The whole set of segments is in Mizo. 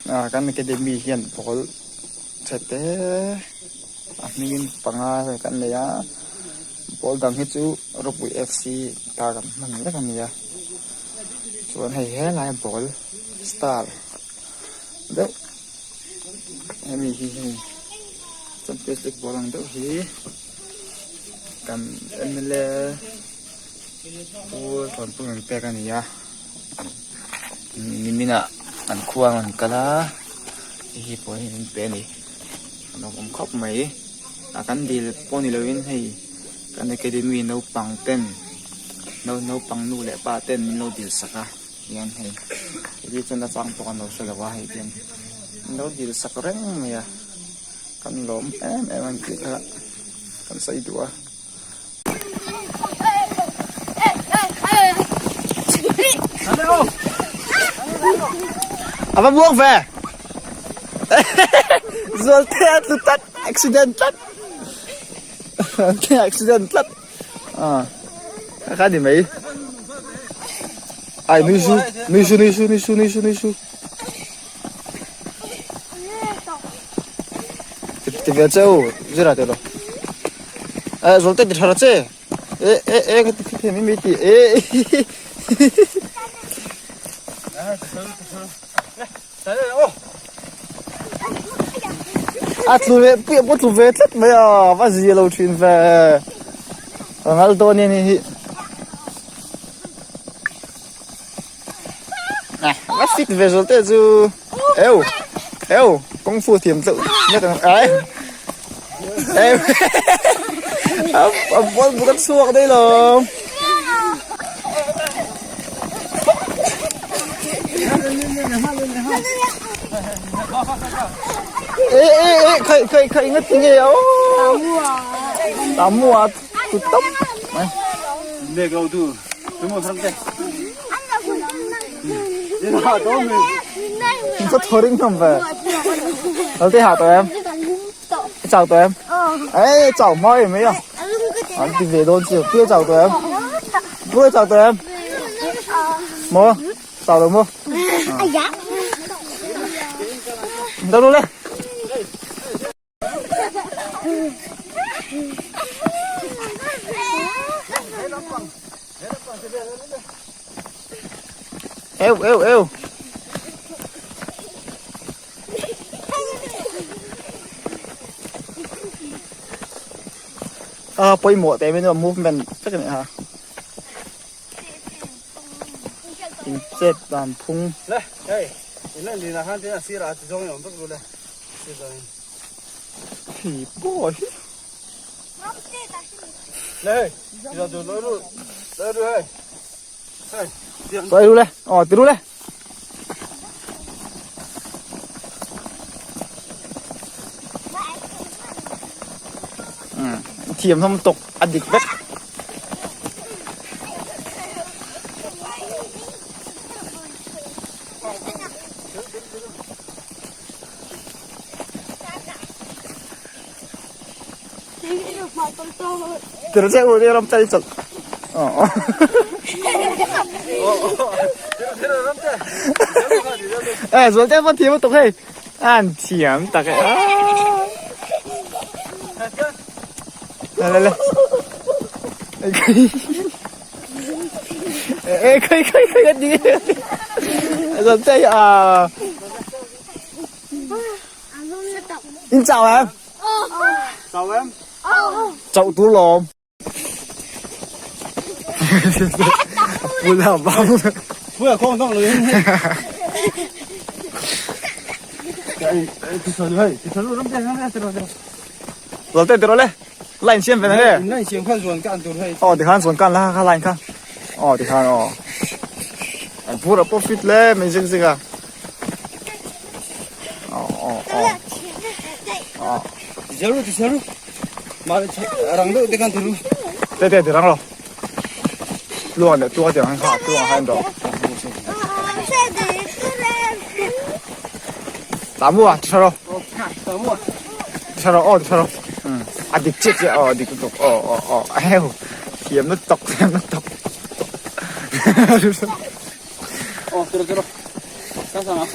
Kan academy hian ball chhe te a hmingin panga vel kan nei a ball dang hi chu rawpui F C ta kan hman vek a ni a chuan hei helai ball star deuh hemi hi hei champions league ball ang deuh hi kan M L A pu Thawnthu in pek a ni a. Nimin ah an khua an kal a hei hi pawh hi an pe a ni a lawmawm khawp mai a kan dil pawh ni lovin hei kan academy naupang ten naupang nu leh pa ten min lo dil sak a hian hei hei chuan a chang pawh an lo hre lo a hei hian min lo dil sak reng mai a kan lawm em em a ni tih kha kan sawi duh a. A va buang ve zual te a tlu tlat accident tlat accident tlat a kha ni mai ai nui su nui su nui su nui su nui su nui su ti ve che u zira te lo e zol te ti thara che e e e ka ti the mi mi ti e a tlu ve pui a tlu ve tlat mai a va zia lo thin ve a ngal dawn a ni hi a fit ve zawh te chu eu eu kung fu thiam deuh nek ang ai eu a ball buk a chhuak daih lo e e e khai khai khai ngat tinge aw tamu a tu tawp mai Có thua đinh không về Đầu tiên học tụi em Chào tụi em Ê, chào moi mấy à Đi về đôn chiều kia chào tụi em Vui chào tụi em Mua Chào được mua Đâu luôn lên Eu, eu, eu. A pawimawh teh mai a movement vek a nih ha in chet dan phung. Khi pawh hi. Rồi ru lên, ờ từ ru lên. Ừ, thiam hâm tục a dik vek. Tira che u ram chai chal. Ờ. Ê rồi te vẫn thiam tuk hei. An thiam tak e. Lên lên lên. Ê khơi khơi khơi cái gì? Rồi te à. In chào em. Chào em. Chau tu lawm. Pula bang. Pula khong dong lo yin. Rồi tên từ đó lên. Line siam về này. Line siam khan zuan kan tur hei. Ờ thì khan zuan kan la kha line kha. Ờ thì khan ờ. Anh pura profit le mình dưng dưng à. Ờ ờ ờ. Ờ. Jaru jaru. Ma rang do te kan turu. Te te te rang lo. Luang de tua tiang kha tua han do. Tamu à, charo. Tamu. Charo oh charo. Ừ. À dik chết chứ, ờ dik tuk. Ờ ờ ờ. Eo. Thiam nó tok, thiam nó tok. Ờ, tiro tiro. Ka sana.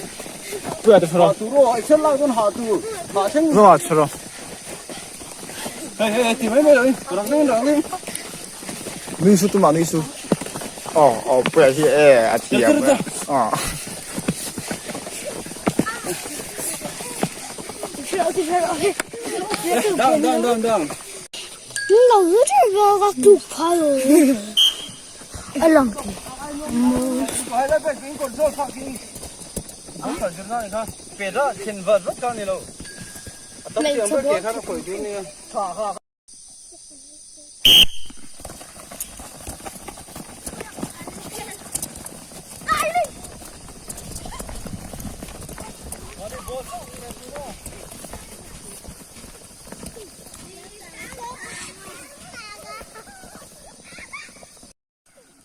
Puia te chhara. Tur aw, excel lak dawn ha tur. Ha thleng. Zo ah chhara. Hei hei ti mai mai lo in. Rang ding rang ding. Nui su tumah nui su. Aw aw puia hi e a thiam. Aw. Down down down down.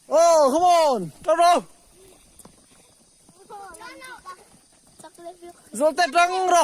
Oh, come on! Come on! Zulte tang ro!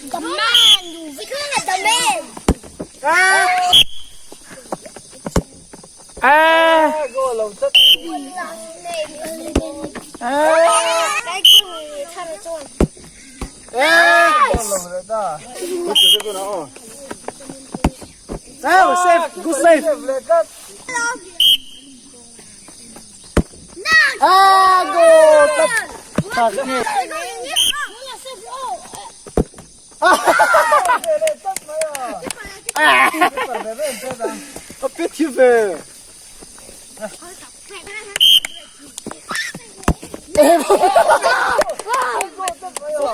The man, we call it the man. Oh, safe! Good save! Ah, go! Tak! A pet hi ve!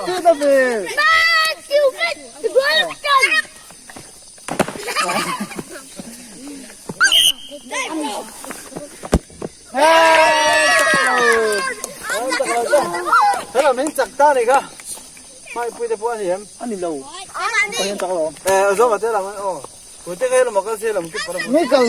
Pet na ve! Thế là mình chặt ta này cơ. Mai pui te pawh a ni em? A ni lo. Ka hian chak lo. Eh, zo ma te lam oh. Pui te cái là một cái xe là một cái Ngay cả